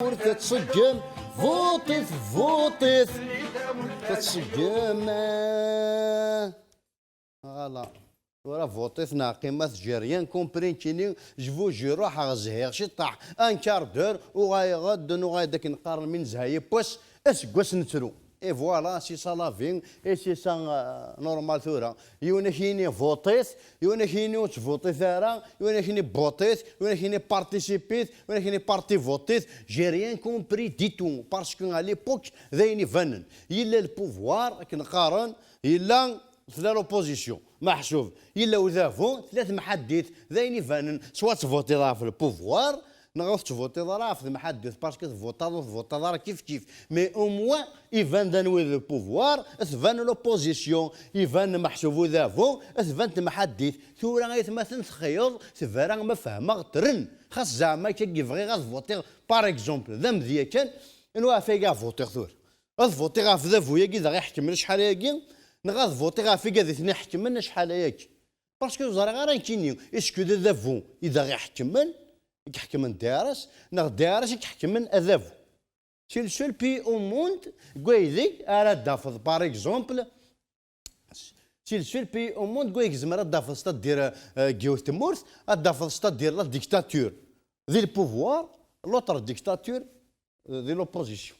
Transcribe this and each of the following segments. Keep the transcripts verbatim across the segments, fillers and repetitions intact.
Ur tettṣeggem, votit, votit. Tettṣeggem. Voilà. Tura votit neɣ qqimat, j'ai rien compris nekkini. Je vous jure, ruḥeɣ zhiɣ ciṭṭaḥ, un quart d'heure, uɣaleɣ-d, nuɣal-d akken qqaren mi nezha yiwwas, aseggas nettru. Et voilà, c'est ça la vie, et c'est ça, euh, normal tura. Yiwen ak-yini votit, yiwen ak-yini ur ttvutit ara, yiwen ak-yini botit, yiwen ak-yini participit, yiwen ak-yini parti votit. J'ai rien compris du tout, parce que à l'époque, d ayen ibanen. Yella le pouvoir, akken qqaren, yella tella l'opposition. Meḥsub, yella udabu, tella temḥaddit, d ayen ibanen. Soit tvutit ɣef le pouvoir, neɣ ur tettvuṭiḍ ara ɣef temḥaddit, parce que tvuṭaḍ ur tvuṭaḍ ara kif kif. Mais au moins, iban d anwi d le pouvoir, tban l'opposition, iban meḥsub udabu, tban temḥaddit. Tura aytmaten texyeḍ, tebra ma fehmeɣ tren. Xas zeɛma akka i bɣiɣ ad votiɣ, par exemple, d amedya kan, anwa ɣef ay votiɣ tura? Ad votiɣ ɣef dabu-yagi i aɣ-iḥekmen acḥal ayagi, neɣ ad votiɣ ɣef igad i ten-iḥekmen acḥal ayagi? Parce que ur ẓriɣ ara nekkini, est-ce que d adabu i d aɣ-iḥekmen, i iḥekmen D R S, neɣ D R S i iḥekmen adabu? C'est le seul pays au monde deg waydeg ara d-tafeḍ, par exemple, c'est le seul pays au monde deg waydeg tzemreḍ ad d-tafeḍ, c'est-à-dire, euh, deg yiwet tmurt, ad d-tafeḍ, c'est-à-dire la dictature di le pouvoir, l'autre dictature, euh, di l'opposition.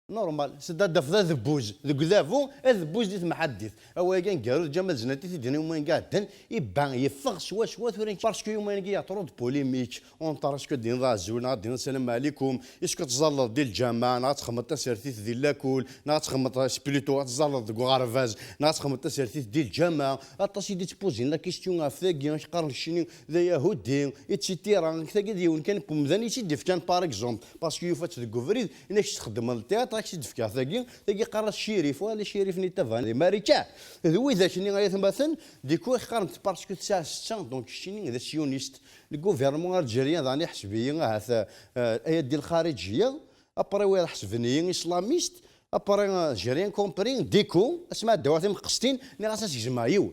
Normal, c'est-à-dire ad d-tafeḍ adebbuz deg udabu, adebbuz di temḥaddit. Awal-agi aneggaru d Ǧamal Zenati, i d-yenna i wayen iɛeddan, iban yeffeɣ swaswa tura, parce que i wayen-agi il y a trop de polémique entre, est-ce que ad d-tiniḍ azul, neɣ ad d-tiniḍ salam ɛlikum, est-ce que ad tẓalleḍ di lǧameɛ, neɣ ad txedmeḍ tasertit di lakul, neɣ ad txedmeḍ, c'est plutôt ad tẓalleḍ deg uɣerbaz, neɣ ad txedmeḍ tasertit di lǧameɛ. Aṭas i d-ittpuzin la question ɣef tagi, amek qqaren keččini d ayahudi, et cetera. Tagi d yiwen kan n umdan i tt-id-ifkan, par exemple, parce que yufa-tt deg ubrid, yenna-k txeddmeḍ théâtre, ad k-tt-id-fkeɣ tagi, tagi qqaren-as Cirif, wala Cirif-nni taban di Marikan. D widak-nni ay atmaten, du coup, qqaren-t parce que tesɛa setta, donc keččini d asyunist. Le gouvernement algérien daɣen iḥseb-iyi ahat, euh, ayaddi lxariǧiya, après wid ḥesben-iyi islamist, après, euh, j'ai rien compris, du coup, asmi ɛeddaw ar timqestin, nniɣ-as ad s-gezmeɣ yiwen.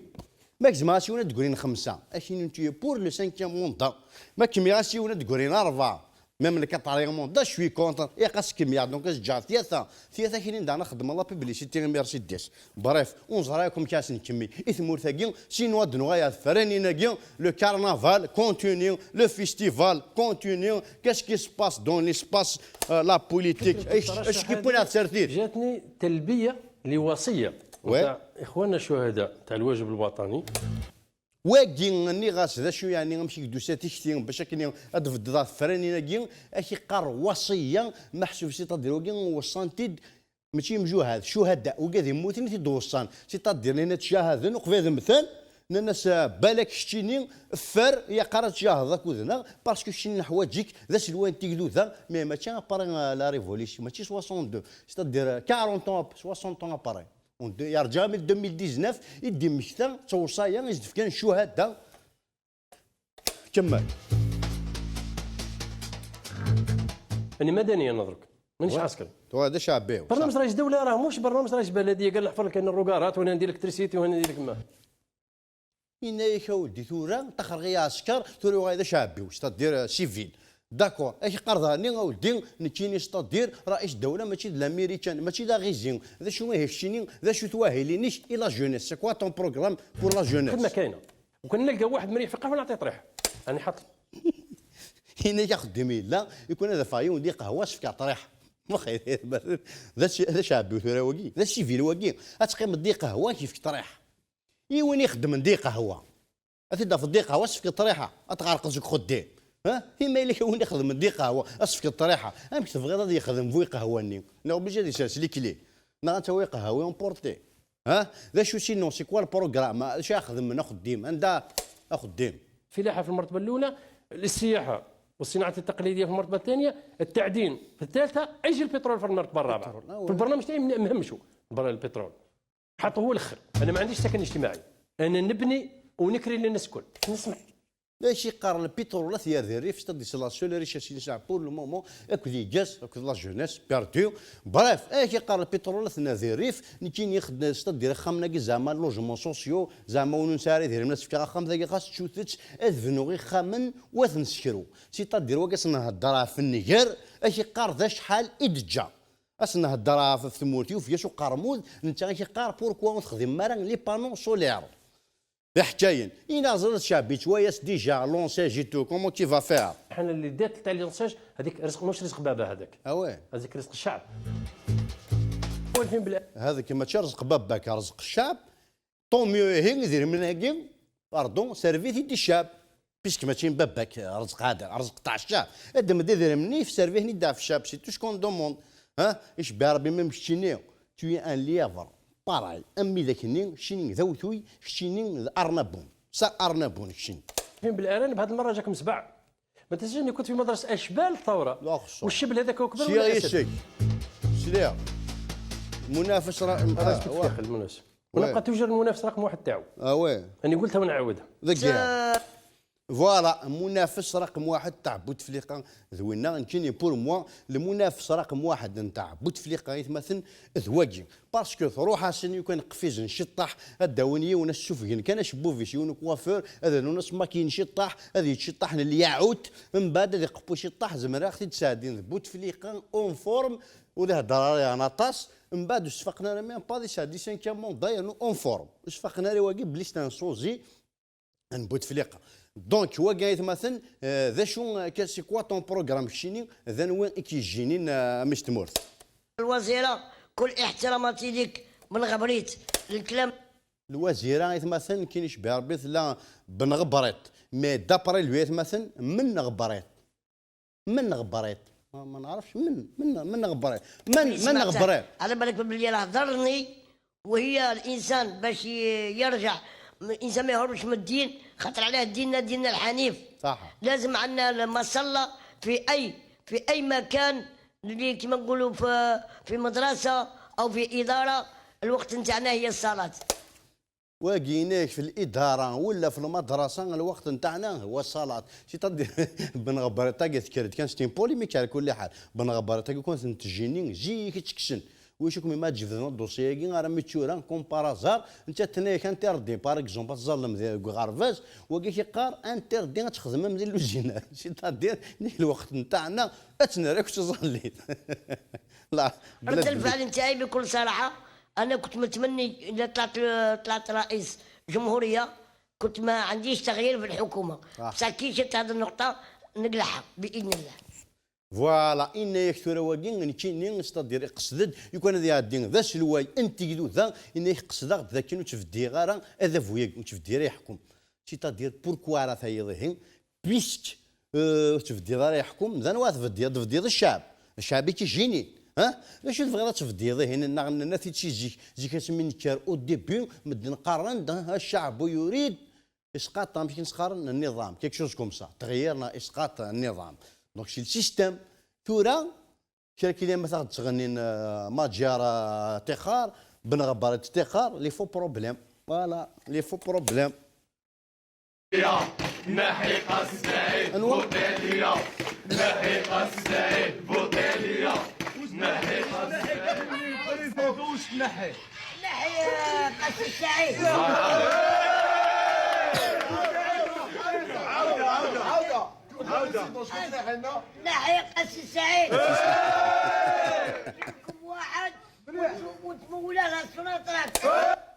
Ma gezmeɣ-as yiwen ad d-grin xemsa, ad k-inin tu es pour le cinquième mandat. Ma kemmleɣ-as yiwen ad d-grin rebɛa. Même le quatrième mandat, je suis contre. Ilaq ad s-kemmleɣ, donc ad s-ǧǧeɣ tlata. Tlata kinin daɣen ad xedmeɣ la publicité i Mercedes. Bref, ur neẓri akk amek ara s-nkemmel i tmurt-agi, sinon ad d-nuɣal ɣer tefranin-agi, le carnaval continue, le festival continue. Qu'est-ce qui se passe dans l'espace, euh, la politique? Acu k-yewwin ɣer tsertit? جاتني تلبية لوصية Ouais. نتاع إخواننا الشهداء تاع الواجب الوطني. Wagi, nniɣ-as, d acu yeɛni, amek i k-d-tusa tikti bac akken ad tbeddeḍ ɣef tefranin-agi? Ad k-iqqar wasiya, meḥsub, c'est-à-dire wagi weṣṣan-t-id, mačči imjuhad, cuhada, wigad immuten i t-id-weṣṣan, c'est-à-dire nnan-as ttcahaden uqbel ad mmten, nnan-as, ah, balak keččini ffer, yeqqar ad tcaheḍ akked-neɣ, parce que keččini neḥwaǧ-ik d aselway n tigduda, mais mačči après, ah, la révolution, mačči soixante-deux, c'est-à-dire, ah, quarante ans, soixante ans après. Yerǧa armi d deux mille dix-neuf i d-immekta d tewṣaya i s-d-fkan ccuhada. Kemmel. أنا مدني أنا درك. مانيش عسكري. Tura d aceɛbi. برنامج رئيس دولة راه مش برنامج رئيس بلدية، قال نحفر لك هنا الروقارات وهنا ندير لك تريسيتي وهنا ندير لك ما. Yenna-yak a weldi, tura ṭaxreɣ i ɛesker, tura uɣaleɣ d aceɛbi, c'est-à-dire, euh, civil. D'accord, ad k-qqar daɣen a weldi, nekkini, c'est-à-dire, raïs ddawla mačči d l'américain, mačči d aɣizi. D acu ihi keččini, d acu-t wahil-inek i la jeunesse? C'est quoi ton programme pour la jeunesse? خدمة كاينة. وكان نلقى واحد مريح في القهوة نعطيه طريح. راني حاط. Yenna-k axeddim yella, i kun ad afeɣ yiwen di qehwa, ad s-fkeɣ ṭriḥ. D acu, d aceɛbi tura wagi, d acivil wagi. Ad teqqimeḍ di qehwa, ad k-yefk ṭriḥ. Yiwen ixeddmen di qehwa. Ad t-id-tafeḍ di qehwa, ad s-tefkeḍ ṭriḥa, ad tɣerqeḍ seg uxeddim. Ha? I ma yella kra win ixedmen di qehwa, ad s-tefkeḍ ṭriḥa, amek tebɣiḍ ad yexdem bu iqehwa-nni? Neɣ obligé ad isers les clés. Neɣ ad tawi qehwa emporté. Ha? D acu sinon, c'est quoi le programme? D acu ara xedmen axeddim? Anda axeddim? الفلاحة في المرتبة الأولى، السياحة والصناعة التقليدية في المرتبة الثانية، التعدين في الثالثة، يجي البترول في المرتبة الرابعة. البترول. آه، في البرنامج تاعي مهمشوا البترول. حاطه هو الاخر. انا ما عنديش سكن اجتماعي، انا نبني ونكري للناس الكل. نسمح. Amek i qqaren, le pétrole ad t-yerr di rrif, c'est-à-dire c'est la seule richesse i nesɛa pour le moment, akked yigas, akked la jeunesse perdue. Bref, amek i qqaren, le pétrole ad t-nerr di rrif, nekkini xed-, c'est-à-dire axxam-nagi zeɛma logements sociaux, zeɛma win ur nesɛi ara idrimen ad s-fkeɣ axxam dagi, xas ttut-tt, ad bnuɣ ixxamen u ad ten-ssekruɣ. C'est-à-dire wagi ad s-nhedder ɣef nnger, amek i qqar d acḥal i d-ǧǧa. Ad s-nhedder ɣef, ɣef tmurt, yufeg-as uqermud, netta amek i qqar, pourquoi ur texdimem ara les panneaux solaires? D iḥkayen. Inaẓ ad ceɛbi ttwayas déjà, l'enseigne et tout, comment tu vas faire? حنا اللي دات تاع l'enseigne هذيك رزق، مش رزق بابا هذاك. Ah ouais. هذيك رزق الشعب. والفين بلا. هذاك ماشي رزق باباك، رزق الشعب. Tant mieux, ihi idrimen-agi, pardon, servit-t-id i ccab. Puisque mačči n baba-k, رزق هذا، رزق تاع الشعب. Ad d-md idrimen-nni, servit-ten-id ɣef ccab, c'est tout ce qu'on demande. Hein? Icebbi Rebbi, même keččini, tu es un lièvre. Pareil, am widak-nni, keččini d awtuy, keččini d arnabun. C'est arnabun, keččini. فين بالأرانب هذه المرة جاكم سبع. ما تنساش أني كنت في مدرسة أشبال الثورة. لا خصو. والشبل هذاك هو كبر سي ولا أسد؟ يسك. سليع. منافس راه، هذا آه، كيف واحد. المنافس. وي. ونبقى توجور المنافس رقم واحد تاعو. آه وي. أنا قلتها ونعاودها. ذاك هي. فوالا، منافس رقم واحد تاع بوتفليقة ذوينا. نكيني بور موا، المنافس رقم واحد نتاع بوتفليقة يتمثل ذواقي. باسكو تروح اسن يكون قفيز نشطح، اداون يون السفقن كان شبوفيس يون كوافور، اذا نونس ماكين شطح، هذه يتشطح الياعوت، من بعد هذه قبو شطح زمرا اختي تساعدين بوتفليقة اون فورم، وذا هضر عليها نطاس، من بعد وصفقنا راه ميم با دي ساعدي سانكيام مون داير نو اون فورم. وصفقنا راه واقي بليستان صوزي، N Bouteflika. Donc, wagi aytmaten, euh, d acu, euh, c'est quoi ton programme keččini, d anwa i k-yejjinin, euh, a mmi-s n tmurt? الوزيرة، كل احتراماتي ليك، بن غبريت، الكلام. Lwazira aytmaten, nekkini cebbi Rebbi tella Bn Ɣebriṭ, mais d'après lui aytmaten, من Ɣebriṭ. من Ɣebriṭ؟ ما، ما نعرفش من، من، من Ɣebriṭ. من، من Ɣebriṭ؟ على بالك بلي راه ضرني، وهي الإنسان باش ي-، يرجع، م-، الإنسان ما يهربش من الدين، خاطر علاه ديننا، ديننا الحنيف. صح. لازم عندنا المصلى في أي، في أي مكان اللي كيما نقولوا في، في مدرسة أو في إدارة، الوقت نتاعنا هي الصلاة. Wagi inek في الإدارة ولا في المدرسة، الوقت نتاعنا هو الصلاة. C'est-à-dire بن Ɣebriṭ-agi tekker-d kan, c'est une polémique على كل حال. بن Ɣebriṭ-agi كون تجيني زيك تكسن. ويشكم ما تجبدنا الدوسيي-agi راه متشورا comme par hasard. انت تنايا كان interdit، par exemple تظلم ذي غرفاز، wagi كيقار interdit تخدم من لوزينال. C'est-à-dire ني الوقت نتاعنا اتنرك تظلي. لا، رد الفعل نتاعي بكل صراحة، أنا كنت متمني إذا طلعت، طلعت رئيس جمهورية، كنت ما عنديش تغيير في الحكومة. صح. بصح كي جات هذه النقطة نقلعها بإذن الله. Voilà، إن يكثر واقي نكيني، c'est-à-dire يقصد، يكون هذا يعدي ذا سلواي، أنت يدو ذا، إن يقصد ذا كي نتفدي غارة، هذا فويق نتفدي راه يحكم. C'est-à-dire، pourquoi راه ثايض هي؟ Puisque، آه، تبديض راه يحكم، ذا نوا تبديض، تبديض الشعب. الشعب كيجيني، ها؟ لاش تبغي تبديض هنا؟ نغنى نثي تشي زيك، زيك اسمي نكار au début، مدن قارن، ها، الشعب يريد إسقاط، مش نسخر النظام، quelque chose comme ça. تغييرنا إسقاط النظام. Donc، c'est le système. ثورة، كرا كي ما تاخد تغنين، آه، ماجيار، آه، تيخار، بن غبارة تيخار، les faux problèmes. Voilà، les faux problèmes. نحي قاسي سعيد، أنور. بوطيلية. نحي قاسي سعيد، بوطيلية. نحي قاسي سعيد. نحي قاسي سعيد. عاودة، عاودة، عاودة. نحي قاسي سعيد. واحد. وتمولى غا سوناطراك.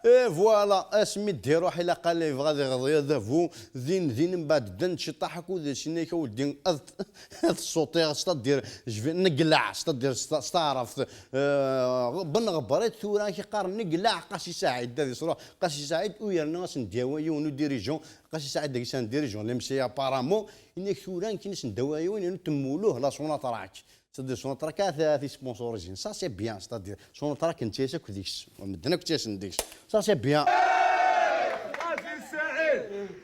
اي فوالا، اسمي دي روح الا قال لي بغا يغضي هذا فو، ذين، ذين من بعد دن شطاح اكو ذي سينيك ودي الصوتي، c'est-à-dire، je vais نقلع، c'est-à-dire، است-، استعرفت. آه، بن غبريت ثورة كي قار نقلع قاسي سعيد، هذه صراحة. قاسي سعيد ويرنا سندياوي يونو ديريجون، قاسي سعيد داك سان ديريجون، لي مسيا بارامو، انك ثورة كي نسنداوي يونو تمولوه لا سوناطراك. C'est-à-dire سوناطراك ثلاثي سبونسوريزين. Ça c'est bien، c'est-à-dire سوناطراك انت ياسك ديكس. ومدنا كنت ياسن ديكس. Ça c'est bien.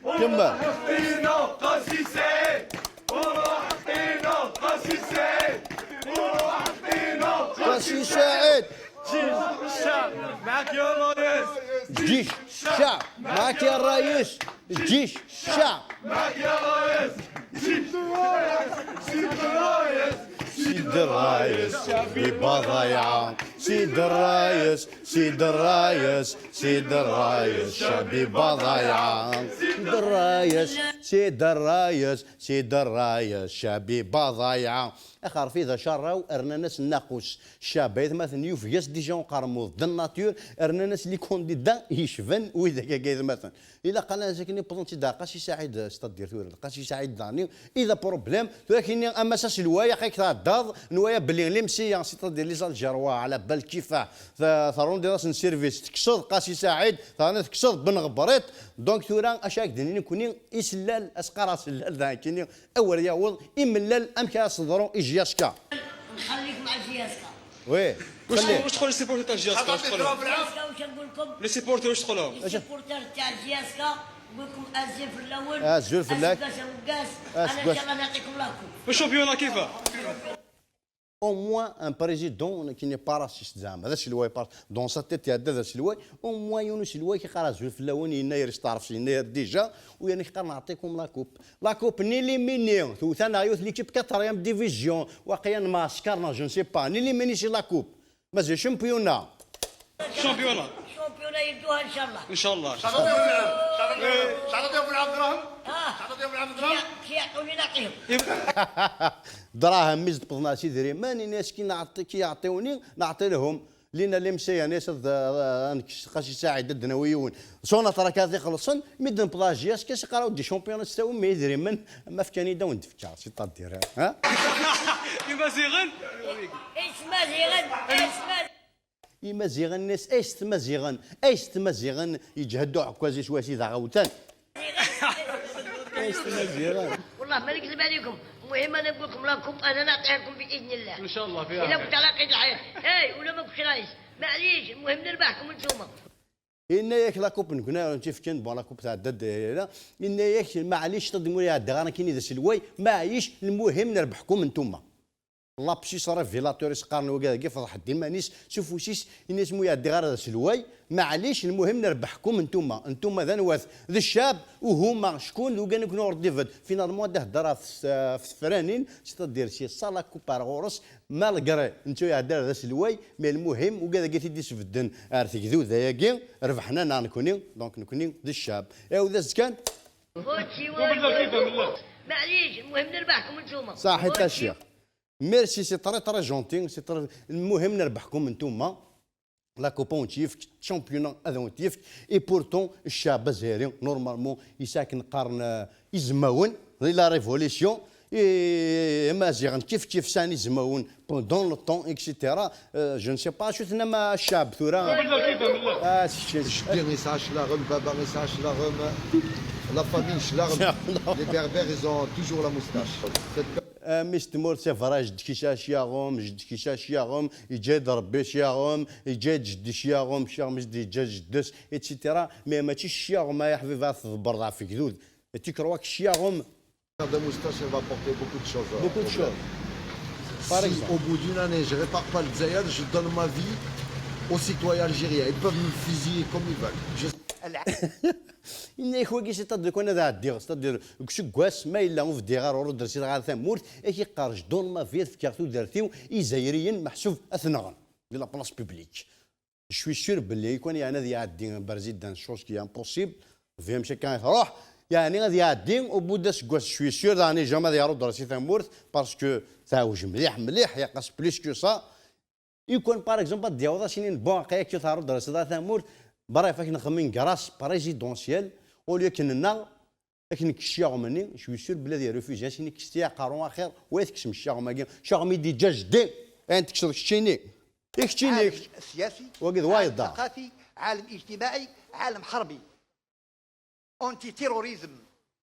كمل. قاسي سعيد. وروح عطينا قاسي سعيد. وروح عطينا قاسي سعيد. جيش الشعب معك يا ريس. جيش الشعب معك يا ريس. Ǧic, cca. Sidi Ṛṛayes, Sidi Ṛṛayes, Sidi Ṛṛayes, Sidi Ṛṛayes, Sidi Ṛṛayes, Sidi Ṛṛayes, Sidi Ṛṛayes, Sidi Ṛṛayes, Sidi Ṛṛayes, Sidi Ṛṛayes, Sidi Ṛṛayes. Axerfi d acerraw, rnan-as nnaqus. Ccab aytmaten yufeg-as déjà uqermud de nature, rnan-as les candidats yecban widak-agi aytmaten. Ilaq ala akken wwḍen-tt-id ɣer Qasi Saɛid, c'est-à-dire tura Qasi Saɛid dani i d problème. Tura kini ama s aselway aqaq tɛeddaḍ, nwaya belli limsiya, c'est-à-dire les Algérois, ala bal kifa, terundiḍ-asen service, tekkseḍ Qasi Saɛid, terniḍ tekkseḍ Ben Ɣebrit. Donc tura acu ak-d-nini nekni, isellal, asqar asellal da kini, awer yaweḍ imellal amek ara s-teḍru i J S K. نخليك مع J S K. Oui. واش تقول، واش تقول les supporters تاع J S K؟ واش تقول لهم؟ J S K واش نقول لكم؟ Les supporters واش تقول لهم؟ Les supporters تاع J S K نقول لكم أزول فلاون. أزول فلاك. أسقاس وقاس. أنا إن شاء الله نعطيكم la coupe. Le championnat كيفاه؟ Au moins un président qui n'est pas raciste زعما. هذا الشيء اللي هو يبار-، dans sa tête يعدى هذا الشيء اللي هو. Au moins يونس اللي هو كيقرا أزول فلاون، يناير يستعرف، يناير déjà، ويعني كيقرا نعطيكم la coupe. La coupe نيليميني، توثان عيوث l'équipe quatrième division، واقيلا معسكرنا، je ne sais pas. نيليميني c'est la coupe. مازال championnat. Championnat. Championnat يدوها إن شاء الله. ان شاء الله. شحال ضيف العام دراهم؟ اه. شحال ضيف العام دراهم؟ كي يعطوني نعطيهم. دراهم ميز تبضنا سي دريمان، الناس كي نعطي، كي يعطيوني نعطي لهم. لينا لي مسيا ناس قاسي ساعد الدناويون. صونا ترى كاثي خلصن، ميدن بلاجياس كاس قراو دي شامبيون تستاوي مي دريمان، ما فكاني داون دفكا، c'est-à-dire، ها؟ إمازيغن؟ إيش مازيغن؟ إيش ماز- Imaziɣen-nnes, ay s tmaziɣen, ay s tmaziɣen, yeǧhed uɛekkaz-is wasi d aɣawtan. Ay s tmaziɣen. والله ما نكذب عليكم، المهم أنا نقول لكم la coupe أنا نعطيها لكم بإذن الله. ان شاء الله فيها إلا خير. كنت على قيد الحياة. هاي، ولا ما كنتش رايس. معليش، المهم نربحكم انتوما. Yenna-yak la coupe nekni ara tifken, bon, la coupe tɛedda-d, eh, yenna-yak maɛlic, tadimur iɛedda ɣer nekkini d aselway, maɛlic, المهم نربحكم انتوما. Lapsus révélateur i s-qqaren wagi dagi, feḍḥ-d iman-is s ufus-is, ini-as mu iɛeddi ɣer d aselway, maɛlic, المهم نربحكم انتوما, انتوما d anwat, d ccab, uhuma, cckun, d ugan akk n ur d-ibedd. Finalement, ad d-hedder ɣef s-, ɣef tefranin, c'est-à-dire si ça la coupe ar ɣur-s, malgré netta iɛedda d aselway, mais المهم, wagi dagi t-id-isbedden ar tegduda-agi, rebḥen-aneɣ nekni, donc nekni d ccab. Iɛawed-as-d kan. هوتشي وبالله كيف بالله. معليش، المهم نربحكم انتوما. صحيت هوتشي. الشيخ. Merci, c'est très, très gentil, c'est très, المهم نربحكم انتوما. La coupe ad wen-tt-yefk, championnat ad wen-t-yefk, et pourtant الشعب الجزائري normalement يساكن قرن، آه، يزماون، la révolution, et Imaziɣen كيف كيف سان يزماون pendant le temps, et cetera. Euh, je ne sais pas شو ثنما الشعب ثورة. آه، c'est- Jeddi yesɛa cclaɣem, baba yesɛa cclaɣem, la famille cclaɣem. Les Berbères, ils ont toujours la moustache. Cette Euh, mmi-s n tmurt, c'est vrai, jeddi-k yesɛa cclaɣem, jeddi-k yesɛa cclaɣem, yeǧǧa-d Rebbi cclaɣem, yeǧǧa-d jeddi cclaɣem, cclaɣem i s-d-yeǧǧa jeddi-s, et cetera. Mais mačči cclaɣem, ay aḥbib, ara tḍebbreḍ ɣef ugdud. Tu crois que cclaɣem. La moustache, elle va apporter beaucoup de choses, euh, beaucoup de choses. Par exemple. Si au bout d'une année, je répare pas le Dzaïr, je donne ma vie aux citoyens algériens. Ils peuvent me fusiller comme ils veulent. Je Yenna-yak wagi, c'est-à-dire kan ad ɛeddiɣ, c'est-à-dire deg useggas ma yella ur bdiɣ ara, ur d-rsiɣ ara tamurt, ad k-yeqqar, je donne ma vie, ad fkeɣ tudert-iw i Izzayriyen, meḥsub ad t-nɣen di la place publique. Je suis sûr belli kan yeɛni ad iɛeddi Berzidane, chose qui est impossible, vim chacun ad truḥ, yeɛni ad iɛeddi au bout d aseggas, je suis sûr daɣen jamais ad yaruḍ ɣer si tamurt, parce que teɛwej mliḥ, mliḥ, yeqqas plus que ça. Ikan, par exemple, ad d-yaweḍ ad s-inin, bon, aqi akka taruḍ ɣer si tamurt, bref, akken nxemmem grâce présidentielle, au lieu akken nnaɣ, akken nekk cclaɣem-nni, je suis sûr belli ad yerrefuzi, ad s-inin kkes-iyi aqerru axir, wa teksem cclaɣem-agi, cclaɣem i d-yeǧǧa jeddi, ayen tekkseḍ keččini. I keččini. عالم سياسي، wagi d wayeḍ عالم da. ثقافي، عالم اجتماعي، عالم حربي. Anti-terrorisme,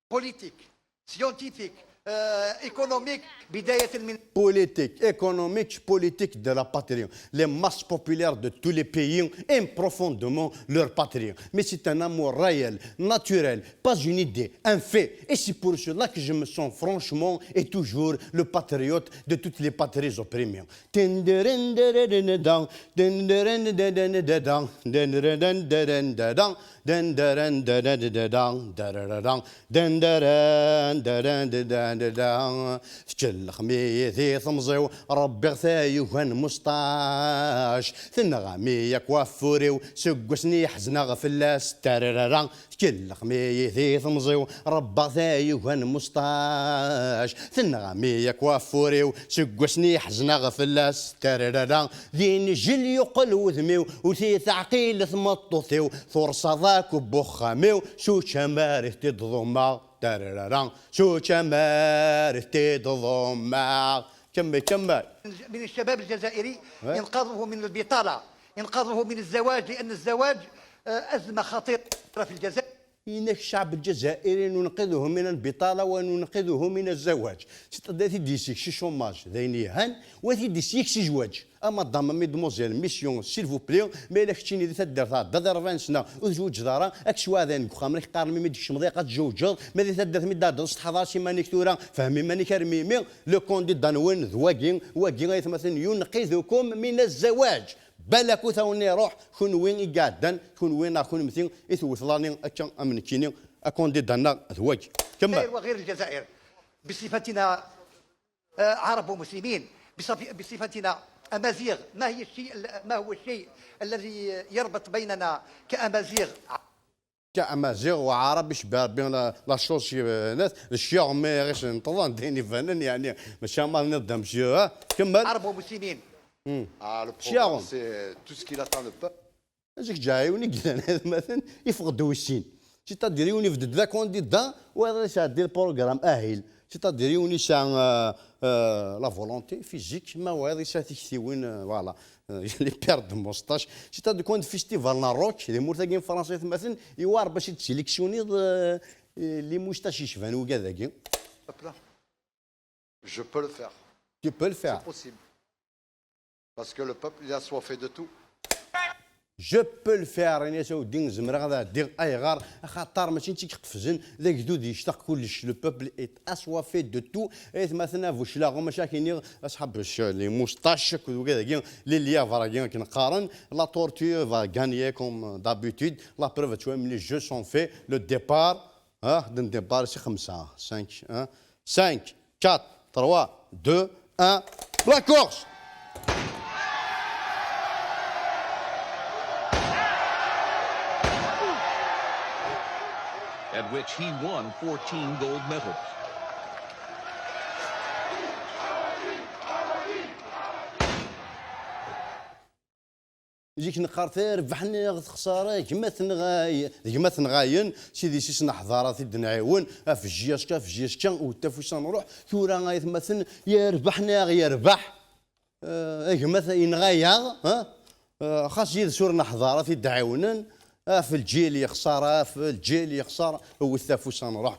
politique, scientifique, euh, économique, بداية من Politique, économique, politique de la patrie. Les masses populaires de tous les pays aiment profondément leur patrie. Mais c'est un amour réel, naturel, pas une idée, un fait. Et c'est pour cela que je me sens franchement et toujours le patriote de toutes les patries opprimées. Tindirin dirin dan, tindirin dirin dan, tindirin dirin dan. Dan daran daran daran dararara. Dan daran daran daran daran. Tkellex mi di temẓi-w, rebbiɣ tayuga n Musṭac. Tenɣa-mi akk affur-iw, seg wasmi ḥezneɣ fell-as. Tararara. Tkellex mi di temẓi-w, rebbeɣ tayuga n Musṭac. Tenɣa-mi akk affur-iw, seg wasmi ḥezneɣ fell-as. Tararara. Din jel yuqel wudem-iw, ur t-teɛqil tmeṭṭut-iw, tursaḍ akk n uxxam-iw, s učamar i t-id-ḍummeɣ. Tararara, s učamar i t-id-ḍummeɣ. Kemmel, kemmel. من الشباب الجزائري، إيه؟ إنقاذه من البطالة، إنقاذه من الزواج، لأن الزواج، آه، أزمة خطيرة في الجزائر. Yenna-k ccɛeb lǧazairi: ننقذه من البطالة وننقذه من الزواج. C'est-à-dire, ad t-id-yessik si chômage, d ayen yelhan, wa ad t-id-yessik si zzwaǧ. A madame, a mademoiselle, monsieur, s'il vous plaît, ma yella keččini di taddart tɛeddaḍ i ṛebɛin sna ur tezwiǧeḍ ara, ad k-sweɛden deg uxxam, ad k-qqaren mi d-tkecmeḍ ilaq ad tjewǧeḍ, ma di taddart mi d-tɛeddaḍ setḥaḍ-as iman-ik tura, fhem iman-ik armi imi, le candidat-nwen d wagi, wagi ay atmaten ينقذكم من الزواج. Balak ur tawen iruḥ, kunwi i iɛeddan, kunwi neɣ kunemti i tewwet laní akka am nekkini, a candidat-nneɣ d wagi. Kemmel. الجزائر وغير الجزائر بصفتنا، آه، عرب ومسلمين، بصف-، بصفتنا أمازيغ، ما هي الشيء ال-، ما هو الشيء الذي يربط بيننا كأمازيغ؟ Ka Amaziɣ u Aɛrab icebba Rebbi la, la chose, euh, net, d ccyaɣ mi ɣis neṭṭḍen d ayen ibanen, yeɛni, mačči ama nniḍ d amezyu, ha? Kemmel. عرب ومسلمين. Hmm. Ah, le programme, c'est tout ce qu'il attend le peuple. Zik ǧaɛ yiwen i yellan atmaten, yeffeɣ-d wis sin. C'est-à-dire, yiwen yebded d akandida, wayeḍ yesɛeddi lprogram ahil. C'est-à-dire, yiwen yesɛa, euh, euh, la volonté physique, ma wayeḍ yesɛa tiktiwin, euh, voilà. Euh, les paires de moustaches. C'est-à-dire, quand festival n rock, di tmurt-agi n Fransa atmaten, yewɛer bac ad tsélectionniḍ, euh, les moustaches yecban wigad-agi. Hop là. Je peux le faire. Tu peux le faire. C'est possible. Parce que le peuple, il est assoiffé de tout. Je peux le faire, ini-as a weddi, zemreɣ ad ɛeddiɣ. Ayɣer? Axaṭer mačči netta i iqefzen, d agdud yectaq kullec. Le peuple est assoiffé de tout. Aytmaten, a bu cclaɣem, maca ad k-iniɣ, asḥab c-, les moustaches, akked wigad-agi, les lièvres-agi, akken qqaren, la tortue va gagner comme d'habitude. La preuve, tu vois, les jeux sont faits, le départ, ah, d'un départ, c'est comme ça, cinq, hein. Cinq, quatre, trois, deux, un, la course. At which he won fourteen gold medals. Zik neqqar terbeḥ neɣ texṣara, gma tenɣay-, d gma tenɣayen, s idis-is n ḥḍarat i d-nɛiwen, afejji aska, afejji aska, u tafus ad nruḥ, tura aytmaten, yerbeḥ neɣ yerbeḥ, eh, a gma yenɣa-yaɣ, eh, eh, xas yid-s ur neḥḍar, ad t-id-ɛiwnen, af lǧil yexṣar, af lǧil yexṣar, wwet tafus ad nruḥ.